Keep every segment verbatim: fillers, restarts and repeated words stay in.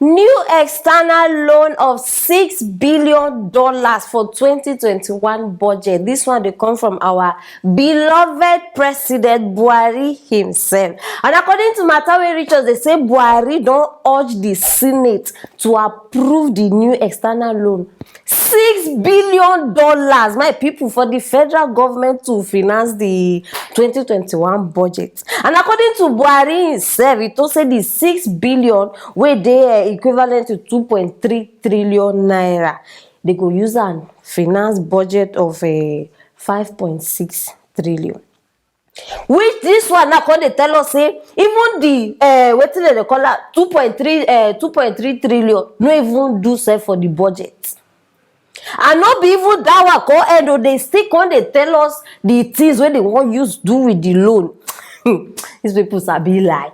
New external loan of six billion dollars for twenty twenty-one budget. This one dey come from our beloved President Buhari himself. And according to matter wey reach us, they say Buhari don urge the Senate to approve the new external loan, six billion dollars, my people, for the federal government to finance the twenty twenty-one budget. And according to Buhari himself, he talk say the six billion wey dey, eh, equivalent to two point three trillion naira, they go use am finance budget of, eh, five point six trillion. Which this one now come dey tell us say even the, eh, wetin dem dey call am, two point three, eh, two point three trillion no even do sef for the budget. And no be even that one come end o, they still come dey tell us the things wey they wan use do with the loan. These people sabi lie.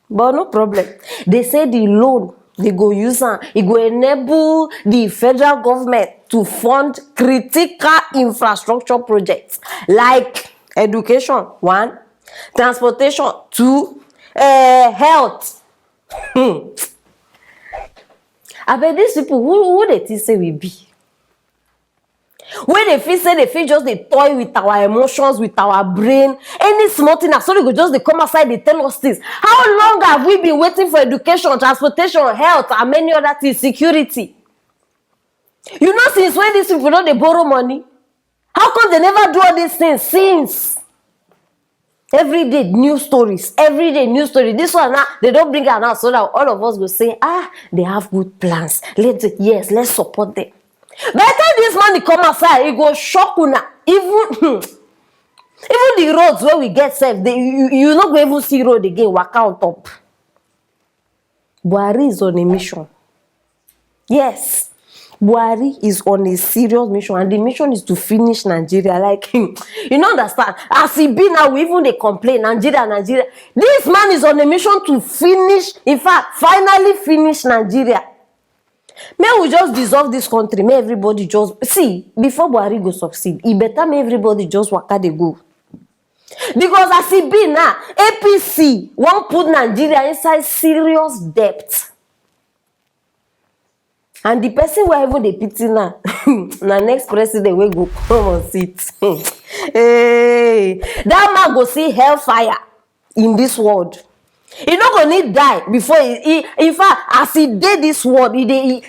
But no problem. They say the loan, they go use am, e go enable the federal government to fund critical infrastructure projects like education, one, transportation, two, eh, health. Hmm. Abeg, these people, who, who they think say we be? Wey they feel say they fit just dey toy with our emotions, with our brain. Any small thing, na so they go just dey come outside, dey tell us things. How long have we been waiting for education, transportation, health, and many other things, security? You know, since when these people don dey borrow money? How come they never do all these things since? Every day new stories, every day new story. This one now, they don bring am out so that all of us go say, "Ah, they have good plans. Let's, yes, let's support them." By the time this money come outside, e go shock una. Even even the roads wey we get sef, they, you, you no go even see road again waka on top. Buhari is on a mission. Yes, Buhari is on a serious mission, and the mission is to finish Nigeria. Like, you no understand. As e be now, we even dey complain, Nigeria, Nigeria. This man is on a mission to finish, in fact, finally finish Nigeria. May we just dissolve this country. May everybody just see, before Buhari go succeed, e better may everybody just waka dey go. Because as e be now, A P C wan put Nigeria inside serious debt. And the person wey even dey pity now, na next president wey go come on seat. Hey, that man go see hellfire in this world. He no go need die before he, he, in fact, as he dey this world, he dey, he,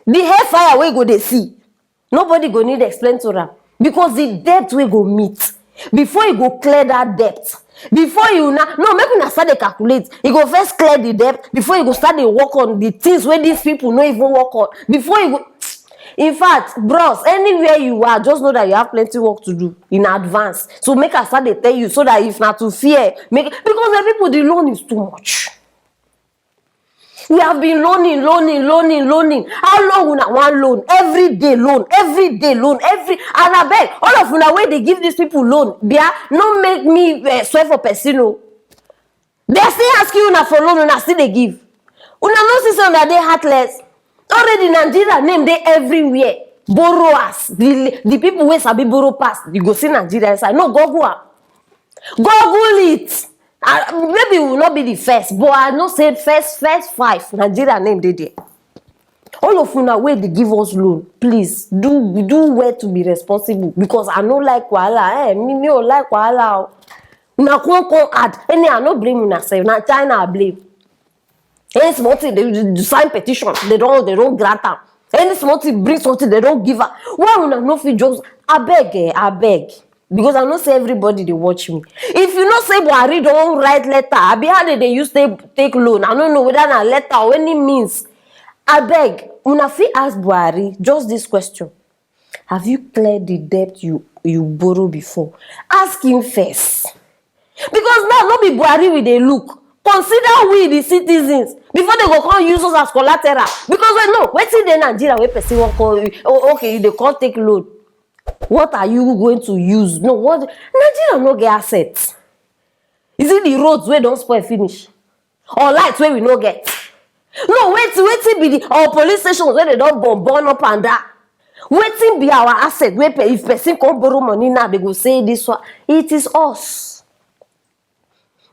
the hellfire wey go dey see, nobody go need explain to am, because the debt wey go meet, before you go clear that debt, before you now, no, make una start dey calculate. You go first clear the debt before you go start dey work on the things wey these people no even work on. Before you go, in fact, bros, anywhere you are, just know that you have plenty work to do in advance. So make I start dey tell you, so that if na to fear, make, because the people, the loan is too much. We have been loaning, loaning, loaning, loaning. How long una wan loan? Every day loan, every day loan, every, and abeg, all of una wey dey give these people loan, bia, no make me, eh, swear for person o. They still ask you una for loan, una still dey give. Una no see say una dey heartless? Already Nigeria name dey everywhere. Borrowers, the, the people wey sabi borrow pass, you go see Nigeria inside. No, Google am. Google it. Uh, maybe we will not be the first, but I know say first, first five, Nigeria name dey there. All of una wey dey give us loan, please do, do well to be responsible, because I no like wahala. Eh, me, me no like wahala o. Una come, come add. Any, I no blame una sef. Na China I blame. Any small thing, they, they sign petition, they don't, they don't grant am. Any small thing, bring something, they don't give am. Why una no fit just, abeg, eh, abeg? Because I know say everybody dey watch me. If you know say Buhari don write letter, abi how they dey use take, take loan? I no know whether na letter or any means. Abeg, una fit ask Buhari just this question: Have you cleared the debt you, you borrow before? Ask him first. Because now no be Buhari we dey look. Consider we the citizens before they go come use us as collateral. Because we know wetin dey Nigeria wey person wan call, oh, okay, you dey come take loan. What are you going to use? No, what, Nigeria no get assets. Is it the roads wey don spoil finish? Or light wey we no get? No, wait, wetin be the, or police stations wey they don burn, burn up and down? Wetin be our asset wey pe-, if person come borrow money now, they go say this one? It is us.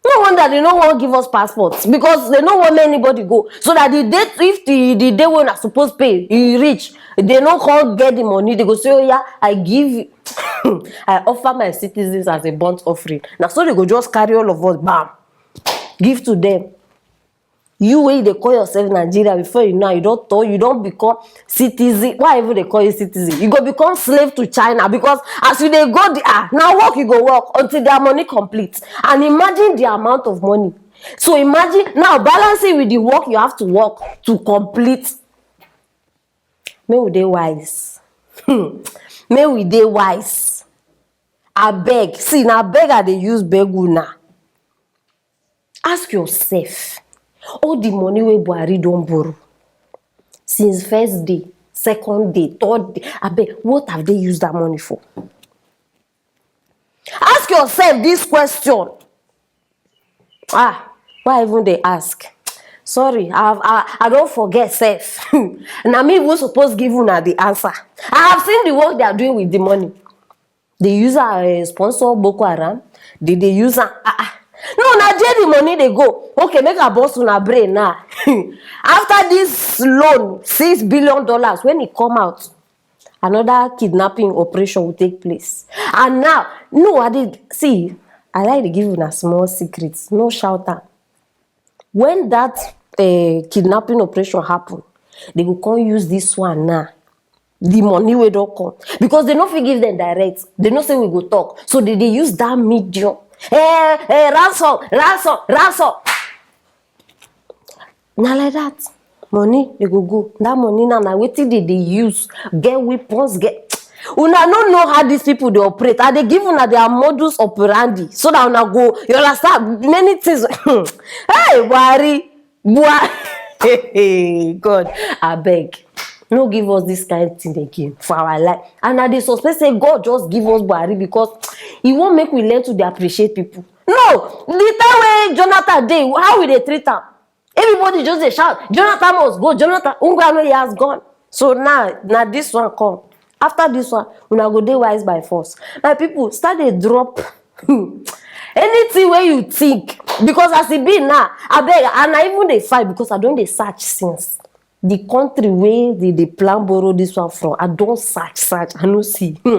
No wonder they no wan give us passports, because they no want make anybody go, so that the day, if the the day when I suppose pay e reach, they no come get the money, they go say, "Oh yeah, I give, I offer my citizens as a burnt offering." Now so they go just carry all of us, bam, give to them. You wey dey call yourself Nigeria, before you know, you don turn, you don become citizen. Why even dey call you citizen? You go become slave to China, because as you dey go the, ah, now work you go work until their money complete. And imagine the amount of money. So imagine now balancing with the work you have to work to complete. May we dey wise. May we dey wise. I beg. See, now beg I dey use beg una. Ask yourself, all the money wey Buhari don borrow since first day, second day, third day, abeg, what have they used that money for? Ask yourself this question. Ah, why even dey ask? Sorry, I have, I, I don't forget self. Now me who supposed give una the answer. I have seen the work they are doing with the money. They use our uh, sponsor Boko Haram. They they use am. Ah, ah. No, na there the money they go. Okay, make a boss una brain now. After this loan, six billion dollars, when it come out, another kidnapping operation will take place. And now, no, I did see. I like to give una small secrets. No shout out. When that uh, kidnapping operation happen, they go come use this one now. The money wey don come, because they no fit give them direct. They no say we go talk, so they dey use that medium. Eh, eh, ransom, ransom, ransom. Na like that money they go go. That money now na wetin they dey use get weapons, get. Una no know how these people dey operate. I dey give una their modus operandi so that una go, you understand many things. Hey, Buhari, Buhari. Hey, God, I beg, no give us this kind thing again for our life. And I dey suspect say God just give us Buhari because he wan make we learn to dey appreciate people. No, the time wey Jonathan dey, how we dey treat am? Everybody just dey shout, "Jonathan must go, Jonathan." Ngwa no, he has gone. So now, na this one come. After this one, una go dey wise by force. My people, start dey drop anything wey you think, because as e be now, abeg, and I even dey fight because I don dey search since. The country wey they dey plan borrow this one from, I don search, search, I no see. Hmm.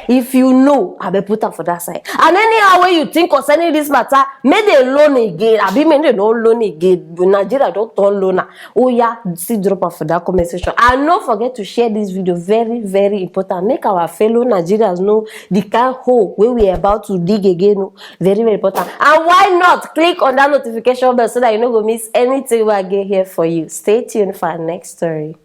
If you know, abeg put am for that side. And anyhow wey you think concerning this matter, make they loan again. Abi make they no loan again. Nigeria don turn loaner. Oh yeah, still drop am for that comment section. And no forget to share this video. Very, very important. Make our fellow Nigerians know the kind hole wey we about to dig again. Oh, very, very important. And why not click on that notification bell so that you no go miss anything wey I get here for you. Stay tuned for our next story.